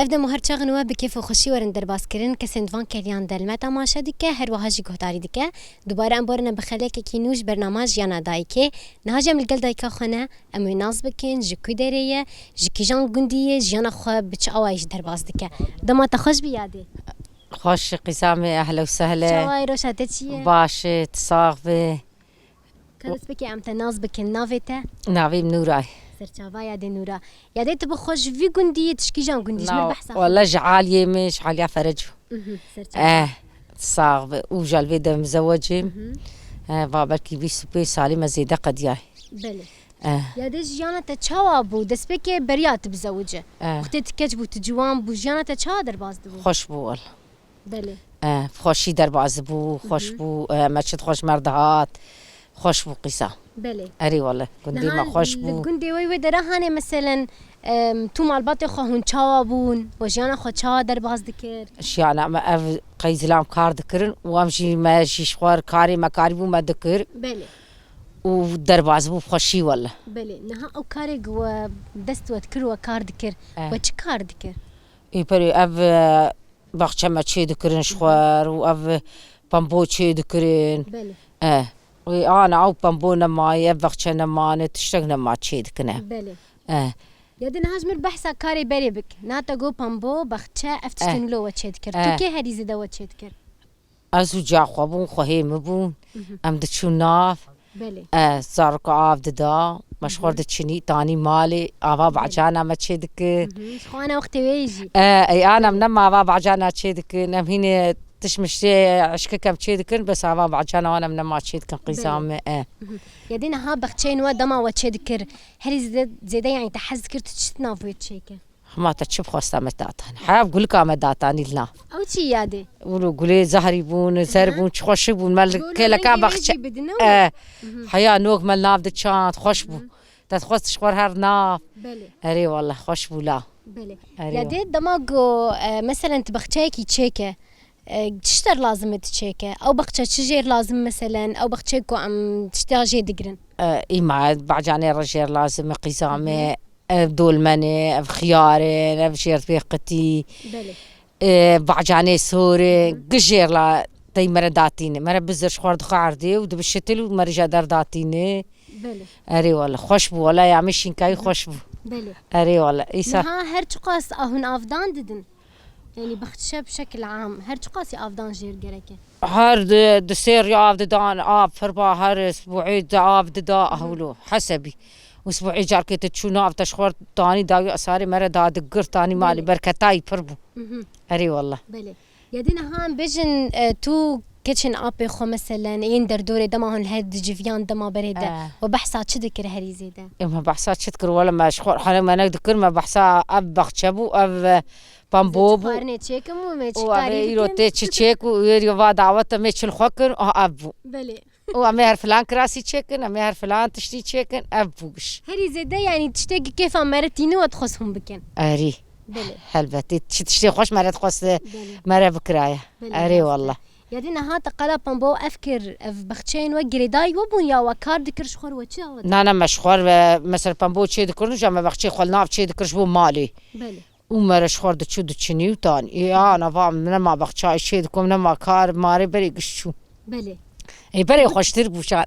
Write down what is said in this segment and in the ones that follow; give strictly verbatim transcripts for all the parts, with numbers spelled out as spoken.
Ev dem û her çaxin we bi kêf û xweşî werin derbas kirin. Kesên di van keriyan de li me temaşe dike, her wiha jî guhdarî dike. Dubare em borine bi xelekekî nû ji bernama Jiyana Dayikê. Niha jî em li gel dayika xwe ne, em wê nas bikin, ji ku derê ye, ji kîjan gundî ye, jiyana xwe bi çi awayî jî derbas dike. Dema te xweş bî yadê. Xweş, qîza me, ehle û sehle. Çawa ye, roşa te çi ye? Baş e, tu sax be. Ka destpêkê em te nas bikin, navê te? Navê min Nûra ye. Serçava yadê Nûra. Yadê tu bi xwe ji vî gundî yî, tu ji kîjan gundî? Ji min behsa xwe. Wele ji aliyê min, ji aliya Fereco. Mhm, serçava. Eh, sax be. Û ji alvê de mizewecim. Mhm. Eh, va belkî bîst û pênc salî me zêde qediyay. Belê. Eh. Yadê jiyana te çawa bû? Destpêkê beriya tu bizewice. Eh. Wextê tu keç bû, tu ciwan bû, jiyana te çawa derbas dibû? Xweş bû wele. Belê. Eh, xweşî derbas bû, xweş bû, eh, me çi xweş mer dihat. Xweş bû qîza. Belê. Erê wele, gundê me xweş bû. Niha li gundê we wê dera hanê meselen, em, tu malbatê xwe hûn çawa bûn? We jiyana xwe çawa derbas dikir? Jiyana me ev qey zilam kar dikirin û em jî me jî ji xwe karê me karîbû me dikir. Belê. Û derbas bû xweşî wele. Belê. Niha ew karê ku we dest we dikir, we kar dikir. Eh. We çi kar dikir? Ê perê ev, e, baxçe me çê dikirin ji xwe û ev pembo çê dikirin. Belê. E, wê ana ew pembo nemayê, ev baxçe nemane, tiştek nema çê dikine. Belê. E. Ya de niha ji min behsa karê berê bik. Niha te got pembo, baxçe, ev tiştên wilo we çê dikir. E. Tu kê herî zêde we çê dikir? Ez û ciya xwe bûn, xwehê min bûn. Mhm. Em diçûn nav. Belê. E, zarok av dida. Me ji xwe diçinî, tanî malê, ava bacana me çê dikir. Mhm. Ji xwe ana wextê wê jî. E, ey, ana em nema ava bacana çê dikin. Em hînê tişt miştê eşkik em çê dikin, bes ava bacana wan em nema çê dikin, qîza me, e. Mhm. Ya dê niha baxçeyên we dema we çê dikir, herî zêde, zêde, yanî te hez dikir, tu çi nav wê çêke? Hema te çi bixwesta me datanî. Heya gulika me datanî li nav. Ew çi yadê? Wilo gulê zehrî bûn, zer bûn, çi xweşik bûn. Me li kêleka baxçe. Heya nog me li nav diçand, xweş bû. Te dixwest ji xwe her nav. Belê. Erê wele, xweş bû la. Belê. Erê. Ya dê dema ku, e, meselen tu baxçeyekî çêke, e, çi ji te re lazim e tu çêke? Ew baxçe çi jêr lazim meselen? Ew baxçeyê ku em tişta jê digirin? E, îma, bacanê re jêr lazim e, qîza me. Ev dolmen e, ev xiyar e, ev jêr bê qitî. Belê. E, bacanê sor e, gijêr la tey mere datîne. Mere bizir ji xwe dixwe erdê û dibişitil û mere jî der datîne. Belê. Erê wele, xweş bû wele, ya min şînkayî xweş bû. Belê. Erê wele, îsa. Niha her çiqas a hûn avdan didin? Yanî baxçe bi şekil am, her çiqasî avdan jêr gerek e? Her di, di sê rî av didan, av pir ba, her sibûê de av dida, ahwilo, hesebî. Û sibûê carkê te çû nav te ji xwe tanî dawî esarê mere da digir, tanî malê berketayî pir bû. Mhm. Erê wele. Belê. Ya dê niha em bêjin, e, tu keçên apê xwe meselen, yên derdorê dema hûn li hev diciviyan dema berê de, we behsa çi dikir herî zêde? Ê, me behsa çi dikir? Wele me ji xwe hene me ne dikir, me behsa ev baxçe bû, ev, e, pembo bû. Xwarinê çêkim û me çi karî bikim? Û ev îro tê çi çêk û êrî va dawet e, me çi li xwe kir, ah, ev bû. Belê. Û em ê her filan kirasî çêkin, em ê her filan tiştî çêkin, ev bû giş. Herî zêde, yanî tiştê ku kêfa me re tîne we dixwest hûn bikin. Erî. Belê. Helbetî, çi tiştê xweş me re dixwest, belê, me re bikiraye. Belê, erê wele. Ya dê niha te qala pembo ev kir, ev baxçeyên we girêdayî we bûn ya we kar dikir ji xwe re we çi awe? Na, na, me ji xwe re, mesela pembo çê dikirin, ja me baxçeyê xwe li nav çê dikir ji bo malê. Belê. Û mere ji xwe diçû diçinî û tanî. Ê, ana va, nema baxçayê çê dikim, nema kar, marê berê giş çû. Belê. Ê, berê xweştir bû şan.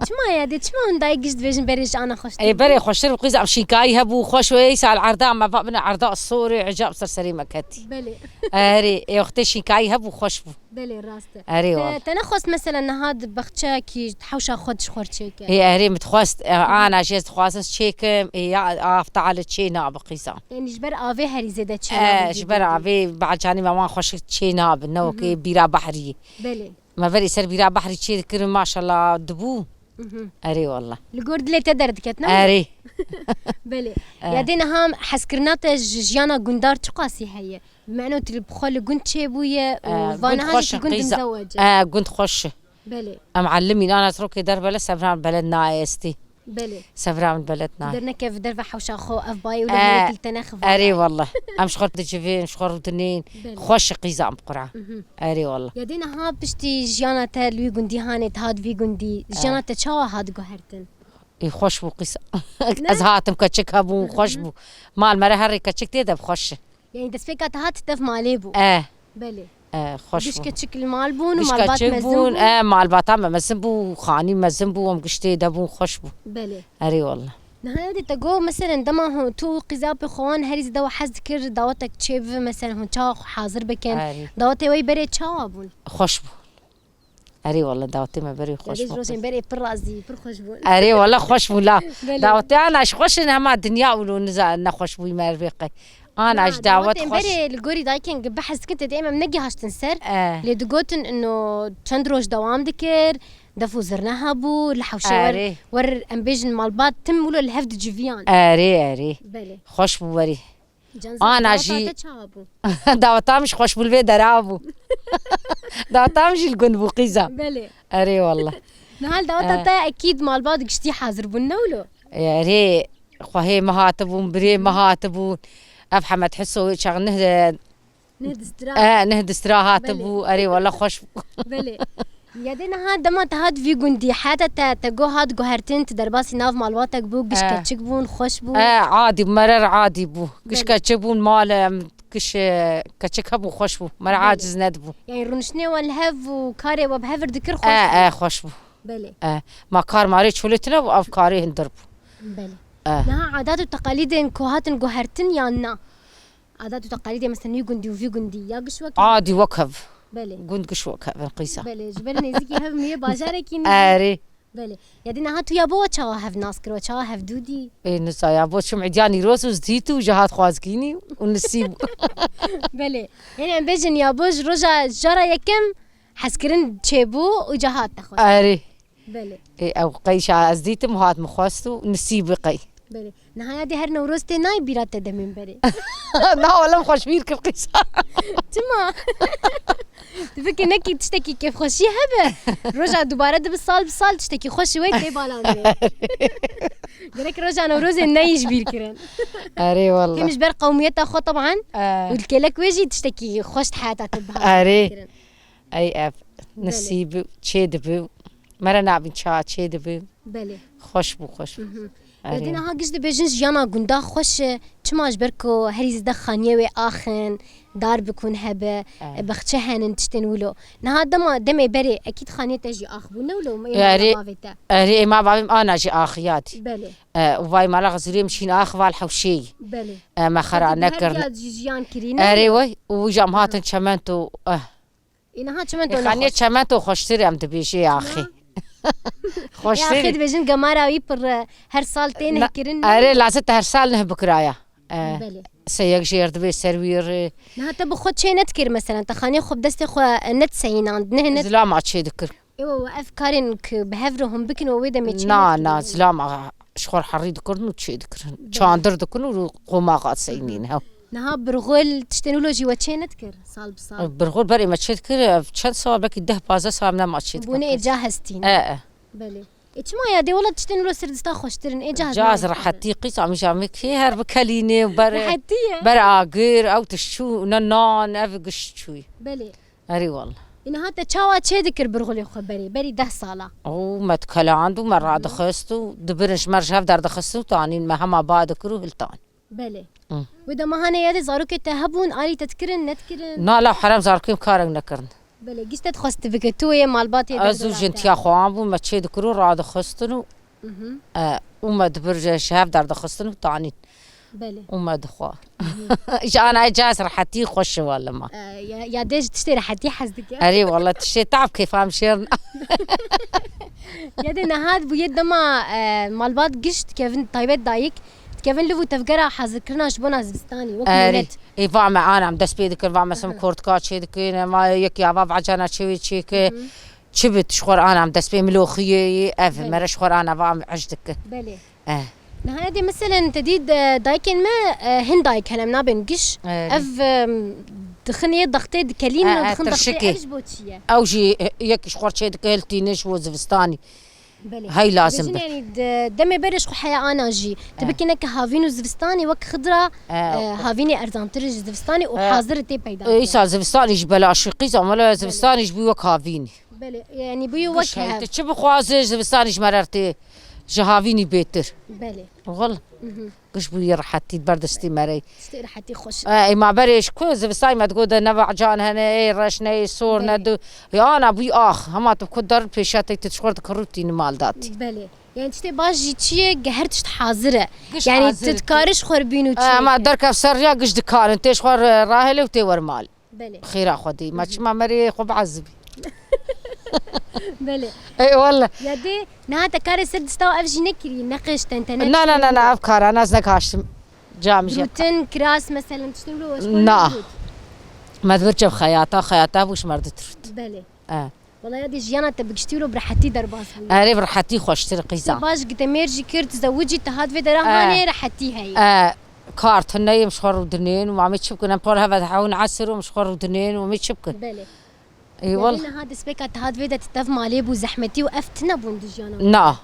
Çima ya dê, çima hûn dayik giş dibêjin berê ji ana xweştir bû? Ê, berê xweştir bû, qîza şînkayî hebû, xweş û ê îsal erda me va bine erda sorê, ecab ser serê me ketî. Belê. Erê, ê, wextê şînkayî hebû, xweş bû. Belê, rast e. Erê wele. Te, te nexwest mesela niha di baxçeyekî hewşa xwe ji xwe re çêke? Ê, erê, min dixwest, e, ana jê ez dixwazim çêkim, ê, ya av teale çê nabe qîza. Yanî ji ber avê herî zêde çê nabe. E, ji ber avê bacanî me wan xweşik çê nabin, ne wekî bîra behrî. Belê. Me verî ser bîra behrî çê dikirin, maşallah dibû. Mhm. Erê wele. Li gor dilê te derdiket, ne? Erê. Belê. E. Ya dê niha hezkirina te ji jiyana gundar çiqasî heye? Meno tu li xwe li gund çêbûye û, e, va niha jî tu gund dimzewece. E, gund xweş e. Belê. Em elimîn ana rokê derbele sevran beled nayê estî. Belê. Sevran beled nayê. Derneke vi derve hewşa xwe ev bayê û, e, lehêkil te nexivana. Erê wele. Em ji xwe dicivên, ji xwe rûdinên. Belê. Xweş e qîza em bi Quran. Mhm. Erê wele. Ya dê niha piştî jiyana te li wî gundî hanê, te hat vî gundî, jiyana te çawa hat guhertin? Ê, xweş bû qîza. Ne? Ez hatim keçik hebû, xweş bû. Mal mere herê keçik tê de xweş e. Yanî destpêka te hat dev malê bû. E. Belê. E, xweş bû. Gişt keçik li mal bûn û malbat mezin bûn. E, malbata me mezin bû, xanî mezin bû, em giştê de bûn, xweş bû. Belê. Erê wallah. Niha yadê te got, meselen, dema hûn tu û qîza pê xwe wan herî zêde we hez dikir, dawetek çê bibe, meselen, hûn çawa xwe hazir bikin? Erê. Dawetê we yî berê çawa bûn? Xweş bû. Erê wallah, dawetê me berê xweş bû. Rojên berê pir razî, pir xweş bûn. Erê wallah, xweş bû la. Belê. Dawetê ana ji xweş in, hema dinya wilo niza nexweş bûyî me ervê qey. Ana ji dawet xweş. Berê li gorî dayikên bi hez dikin te dê em, em negihaştin ser. E. Lê digotin ino çend roj dewam dikir, def û zirne hebû, li hewşê wer, wer em bêjin malbat tim wilo li hev diciviyan. Erê, erê. Belê. Xweş bû werî. Ana jî daweta min ji xweşbûl vê dera bû. Daweta min jî li gund bû qîza. Belê. Erê wallah. Niha li daweta te ekîd malbat giştî hazir bûn, ne wilo? Erê, xwehê me hatibûn, birê me hatibûn. Ev Hemed Hiso wê çax neh, neh distira. E, neh distira hatibû. Belê. Erê wallah xweş bû. Belê. Yadê niha dema te hat vî gundî, heta te, te got hat guhertin, tu derbasî nav malbatek bû, giş keçik bûn, xweş bû. E, adî bû, merer adî bû. Giş keçik bûn, mal, em, giş, e, keçik hebû, xweş bû. Merer aciz nedibû. Yanî rûniştinê wan li hev û karê we bi hev re dikir xweş bû. E, e, xweş bû. Belê. E, ma kar marê çolê tune bû, ev karê hundir bû. Belê. E. Niha adat û teqalîdên ku hatin guhertin yan na? Adat û teqalîdê mesela nî gundî û vî gundî ya giş wek hev? Adî wek hev. Belê. Gund giş wek hev in qîza. Belê, ji ber nêzîkî hev in, wê bajarekî nî. Erê. Belê. Ya dî niha tu ya bo we çawa hev nas kir, we çawa hev dû dî? Ê, nisa ya bo çûm îdiya nîroz û zdît û ji hat xwazgînî û nisî bû. Belê. Yanî em bêjin ya bo ji roja jara yekem hezkirin çêbû û ca hat te xwe. Erê. Belê. Ê, ew qey şa ez dîtim, hat min xwest û nisî bi qey. Belê. Niha ya dê her Newroz tê nayê bîra te demên berê? Na, wele min xweş bîr kir qîza. Çima? Tu fikir nekî tiştekî kêfxweşî hebe. Roja dubare dibe sal bi sal tiştekî xweş ji wê tê balandê. Gerek roja Newrozê neyî ji bîr kirin. Erê wallah. Hem ji ber qewmiyeta xwe teban. E. Û li kêlek wê jî tiştekî xweş di heyata te biha. Erê. Kirin. Ey ev, belê, nisî bû, çê dibû. Me re nabîn ça çê dibû. Belê. Xweş bû, xweş bû. Mhm. Erê. Yadî niha giş dibêjin jiyana gunda xweş e. Çima ji ber ku herî zêde xaniyê wê ax in, dar bikûn hebe, e, bexçe henin, tiştên wilo. Niha dema, demê berê ekîd xaniyê te jî ax bû, ne wilo? Erê, bavê te. Erê, ê ma bavê min ana jî ax yadî. Belê. E, û vay mala Xizirê min şîn ax val hewşêyî. Belê. E, me xera nekirin. Her ya jî jiyan kirî, ne wilo? Erê, wey, û wî jî em hatin çemento, eh. Ê, niha çimento. Xaniyê çimento xweştir em dibêjê axê. Xweştir. Ê, axê dibêjin gemara wî pir, e, her sal tê neh kirin. Erê, lazim te her sal neh bikiraya. E, belê, seyek jêr dibê ser wî rê. Niha te bi xwe çê nedikir mesela, te xaniyê xwe bi destê xwe nediseyînand, neh ned- Zilama çê dikir. Ew, ew, ev karên ku bi hev re hûn bikin, ew wê demê çê nedikir. Na, na, zilama ji xwe herî dikirin û çê dikirin. Belê. Çandir dikin û qomaxa seyînîn, hew. Niha birxul tiştên wilo jî we çê nedikir sal bi sal? Birxul berê me çê dikir, ev çend sal, belkî deh pazdeh sal nema çê dikin. Bûne ê ca hestîn. E, e. Belê. Ê çima ya dê wela tiştên wilo serdista xweştir in, ê ca hestîn. Ca ez rehetî qîz amîja me kê her bikelîne û ber, rehetî ye, ber agir, ew tişt çû, ne nan, ev giş çûyî. Belê. Erê wela. Ê niha te çawa çê dikir birxulê xwe berê, berî deh sala? Û me dikeland û me radixist û dibirin ji me re ji hev derdixistin û tanîn me hema ba dikir û hiltan. Belê. Hı. Wê dema hane ya de zarokê te hebûn, alî te dikirin, nedikirin? Na, la herem zarokê min karek nekirin. Belê, giş te dixwest tu bike, tu yê malbatê. Ez û jintiya xwe an bûn, me çê dikir û radixistin û, e, û me dibir ji, ji hev derdixistin û tanîn. Belê. Û me dixwar. Ji anayê ca ez rehetî xweş e wele ma. E, ya, ya dê ji tiştê rehetî hez dike. Erê wele tiştê tab kêfa em şêrin. Ya dê niha bûye dema, e, malbat giş dikevin, taybet dayik, dikevin liv û tevgera hazirkirina ji bona zivistanê, wek mînet. Erê. Ê, va me anam dest pê dikir, va me sim kortka çê dikin, va yek ya va vecana çê wê çêke. Çi bit ji xwe re anam dest pê miloxiyê, ev, belê, mere ji xwe re ana va em ej dike. Belê. Eh. Niha dê meselen te dî de dayikên me, e, hin dayik hene em nabên giş. Erê. Ev, em, dixin yê dextê dikelînin û dixin dextê, ev ji bo çi ye? Ew jî, e, yek ji xwe çê dike hiltîne ji bo zivistanî. Belê. Hey lazim be. Dibêjin, yanî de-, demê berê ji xwe heya ana jî. Tu bikî neke havîn û zivistanê wek xidra, e, havînê erzantir ji zivistanê û hazir tê peyda. E, îsa zivistanî jî belaş e, qîza mala zivistanî jî bû wek havînî. Belê, yanî bûyî wek hev. Tu çi bixwazî, zivistanî ji me re tê. Ji havînî bêtir. Belê. Wal. Mhm. Giş bûyî rehetî ber destî me re. Tiştê rehetî xweş. E, ê ma berê ji ku zivistan me digot de ne bacan hene, ê reş ne, ê sor ne Belê. du. Ya ana bûyî ax. Hema tu ku der pêşa te tu ji xwe dikirûtî mal datî. Belê. Yani tiştê baş jî çi ye, ge-, her tişt hazir e. Giş Yani hazir tu e. Dikarî ji xwe bîn û E, çi ama ye. Derkev ser riya giş dikarin. Tê ji xwe re-, rahêle û tê wer mal. Belê. Xêra Xwedê. Ma çima merê xwe biezibî. Belê. Ey wele. Ya dê, niha te karê ser dista û ev jî nekirî, neqeşten te, ne Na, na, na, na, ev kara naz nekaştim. Cam jî. Rutin, kiras, meselen, tiştin lo Na. Me dibir çev xeyata, xeyata bû ji mer ditirut. Belê. E. Wala ya dê jiyana te bi giştî lo bi rehetî derbas bû. Erê bi rehetî xweştir qîza. Te baş gite mêr jî kir, tu zewicî, te hat vê dera E. Hanê rehetî heye. E. Kar tune yê, em ji xwe rûdinên û em ê çi bikin? Em par heve dihewin esir û em ji xwe rûdinên û em ê çi bikin? Belê. Ê, Yani wal- niha destpêka te hat vê de tu tev malê bû, zehmetî û ev tune bûn di jiyana we? Na.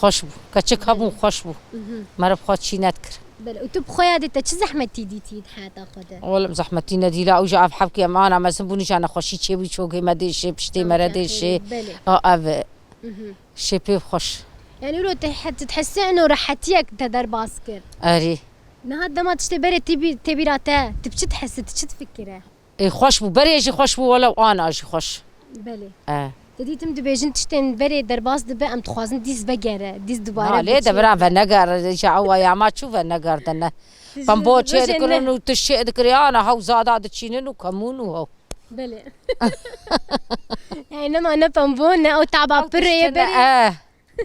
Xweş bû. Keçik hebûn, Belê. Xweş bû. Mhm. Meriv xwe çî nedikir. Belê. Û tu bi xwe ya dê te çi zehmetî dîtî di heyata xwe de? Olim zehmetî nedîla, û ji ev hevkê em ana mezin bûn, ji nexweşî çêbû, çokê me dê şê, piştê me re dê şê. Belê. A, ev e. Mhm. Şê pê xweş. Yani wilo te he-, tu dihesî eno rehetiyek te derbas kir. Erê. Niha dema tiştê berê tê bî-, tê bîra te, tu bi çi dihesî, tu çi difikire? Ê, xweş bû. Berê jî xweş bû, wele û ana jî xweş. Belê. E. Te dîtim dibêjin tiştên berê derbas dibe, em dixwazin dîs vegere, dîs dubare Na, lê biçe. De bira venegere, ji ewa ya ma çû venegerdine. Pembo çê dikirin û tu şê dikirê, ana hew zada diçînin û kemûn û hew. Belê. Yani nema ne pembo, ne ew taba pirê ye berê. E.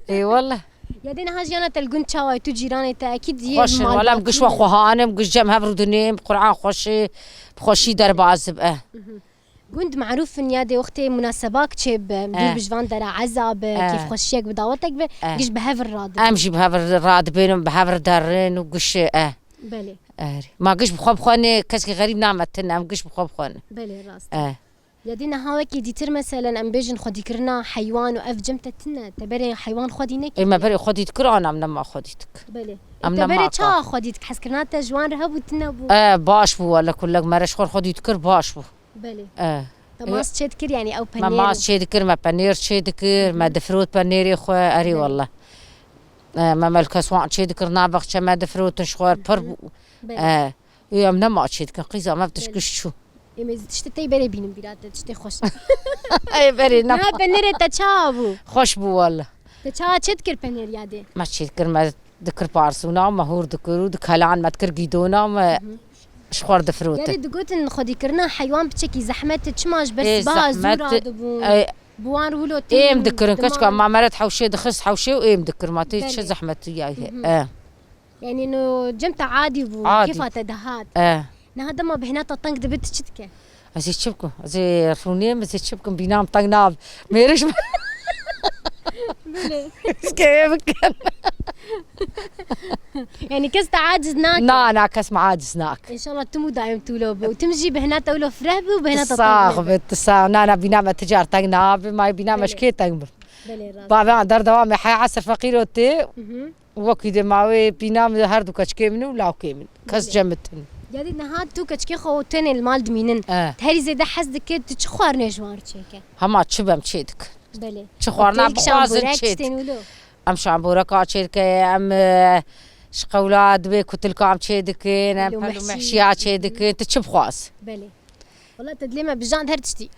Ê, wele. Ya dê niha jiyana te li gund çawa ye? Tu cîranê te ekîd yê Xweş in, wele em giş we xwehan im, giş cem hev rûdinêm, Qur'an xweşê, bi xweşî derbas dib, e. Mhm. Gund merûf in ya dê wextê munasebak çêbe, E. Dûr bi ji van dera eza be, E. Kêfxweşiyek bi dawetek be, E. Giş bi hev radibe. Em jî bi hev radibênin, bi hev derin û giş, e. Belê. Erê. Ma giş bi xwe bi xwe ne, kesekî xerîb nametin, em giş bi xwe bi xwe ne. Belê, rast. E. Ya dî niha wekî dîtir, meselen, em bêjin xwedîkirina heywan û ev cem te tune, te berê heywan xwedî nekir? Ê, me berê xwedî dikir, ana em nema xwedî dik. Belê. Em Te nema berê ka. Çawa xwedî dik? Hezkirina te ji wan re hebû, tune bû? E, baş bû, wele kulek me re ji xwe xwedî dikir, baş bû. Belê. E. Te E. Maz çê dikir, yani ew Me penêr maz û çê dikir, me penêr çê dikir, me Hı hı. Difirot penêrê xwe, erê Belê. Wele. E, me melkeswan çê dikir, na baxçe me difirotin ji xwe pir Hı hı. bû. Belê. E. Ê, em nema çê dikin, qîza me ev tişt Belê. Giş çû. Ê, me zî tiştê tey berê bînim bîra te, tiştê xweş. Ê, berê nema. Niha penêrê te çawa bû? Xweş bû wele. Te çawa çê dikir penêr ya dê? Me çê dikir, me dikir parsûna, me hûr dikir û di kelan me dikir gîdona me Hı hı. Ji xwe re difirot. Ya dê digotin xwedîkirina heywan piçekî zehmet e, çima ji ber Ê, sibaha zû zehmet e. Radibûn? Ê, Bi wan rûlo tê êm dikirin, keçika ma me re hewşê dixist hewşê û êm dikir, ma tê çi Belê. Zehmetî ya Hı hı. E. Yani no cem te adî bû, Adî. Kêfa te dihat. E. Niha dema bêhna te teng dibe, tu çi dike? Ez ê çi bikim? Ez ê rûnêm, ez ê çi bikim? Bîna min teng nabe. Mêrij Belê. Ez kê bikin? Yani kes te aciz nake? Na, na, kes me aciz nake. Înşallah tim û daîm tu lo be. Û tim jî bêhna te wilo fireh be û bêhna te teng nebe. Tu sax be, tu sax. Na, na, bîna me ti car teng nabe, ma bîna me Belê. Ji kê teng be? Belê, rast. Bavê an derdewamê heya esir feqîro tê. Hı hı. Wekî dê ma wê pîna min, her du keçikê min û lawkê min. Kes Belê. Cem min tune. Ya dê niha tu keçikê xwe û tenê li mal dimînin. Eh. Herî zêde hez dike tu çi xwarinê ji wan re çêke? Hema çi bem çê dikin. Belê. Çi xwarina Têk bixwazin şamborek, çê tiştên dikin. Wilo. Em şamboreka çê dikin, em, e, ji qewla dibê kutilka em çê dikin, em Wilo pel û mehşî. Mehşiya çê dikin. Tu çi bixwaz? Belê. Wala te dilê me bijand her tiştî.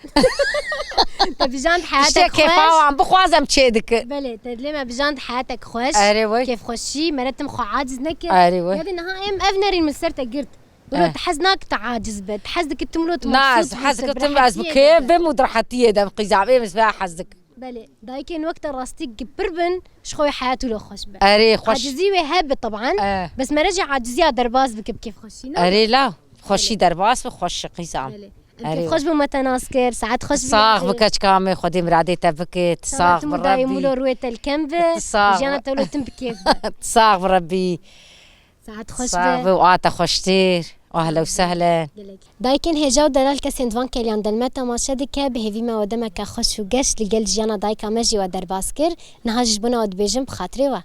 Te bijand heyata Tiştê xweş. Kêfa wan bixwaz em çê dikin. Belê, te dilê me bijand heyatek xweş. Erê wey. Kêfxweşî, mere tim xwe aciz nekir. Erê wey. Ya dê niha em ev nerîn min ser te girt. Wilo Eh. Te hez nak te aciz be. Te hez dikit tim wilo tu Na, mebsût ez bî, hez te dikim ez bi birehetiye kêf de. Bim û di rehetiyê de qîza bêm ez vê hez dikim. Belê. Dayikên wek te rastî pir bin, ji xwe wê heyat wilo xweş be. Erê, xweş. Acizî wê hebe teban. Eh. Bes mere jî aciziya derbas bike bi kêfxweşî, ne? Erê la, xweşî Belê. Derbas be, xweş e qîzan. Belê. Em Erê. Kêfxweş bû me te nas kir, saet xweş bî. Sax bi keçika me, Xwedê miradê te bike, tu sax bi Rebî. Tim û dayê wilo rûyê te li kem be, Ti sax bi jiyana Re-, te wilo tim bi kêf be. Tu sax bi Rebî. Saet xweş Sax be. Be û a te xweştir. Ahlen û sehlen. Gelek. Dayikên hêja û delal kesên di van keliyan de li me temaşe dike, bi hêvî me we demeke xweş û geş li gel jiyana dayika me jî we derbas kir. Niha jî ji bona we dibêjim bi xatirê we.